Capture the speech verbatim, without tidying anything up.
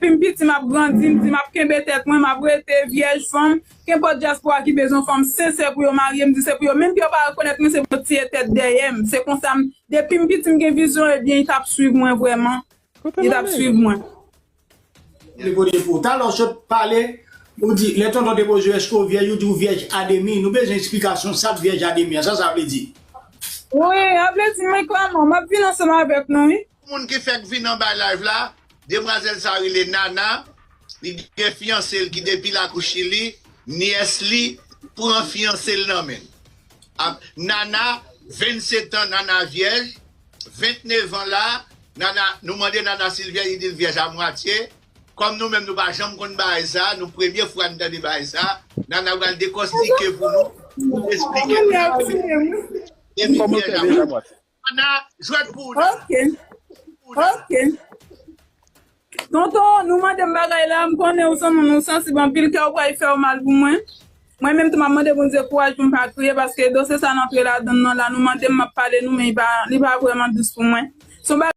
depi m piti, m ap grandi, m di m ap kenbe tèt mwen, m ap rete vyèj fanm. Kenpòt dyaspora ki bezwen fanm sensè pou yo marye, m di se pou yo. Menm ke yo pa rekonèt mwen, se pou yo tiye tèt dèyè m. Se konsa, m, depi m piti, m gen vizyon, ebyen, li t ap swiv mwen vrèman. Li t ap swiv mwen. Depo, depo. Talè w sot pale, ou di, lè tonton te poze w, èske w vyèj, ou di w vyèj a demi. Nou bezwen eksplikasyon sa k vyèj a demi an. Sa sa vle di? Wi, a vle di, men kòman, m ap vin ansanm avèk nou, wi. Moun ki fèk vin anba live la, demwazèl sa rele Nana, li gen fiyanse l ki depi lakou Chili, nyès li pran fiyanse l nan men l. Ap, Nana, vennsetan, Nana vyèj, vennevtan la, Nana, nou mande Nana si l vyèj, li di l vyèj a mwatye. Kòm nou menm nou pa janm konn bagay sa, nou premye fwa n tande bagay sa, Nana pral dekòstike pou nou, pou nou esplike nou. Kòman l fè vyèj a mwatye? Ana, jwèt pou ou, Nana. Ok. Ok. Tonton, nou mande m bagay la, m konnen ou se moun, ou sansib anpil, kè w pral fè w mal pou mwen. Mwen menm tou, m ap mande Bondye kouraj pou m pa kriye, paske dosye sa n antre ladan l nan la, nou mande m, m ap pale nou, men li pa, li pa vrèman dous pou mwen. Se yon bagay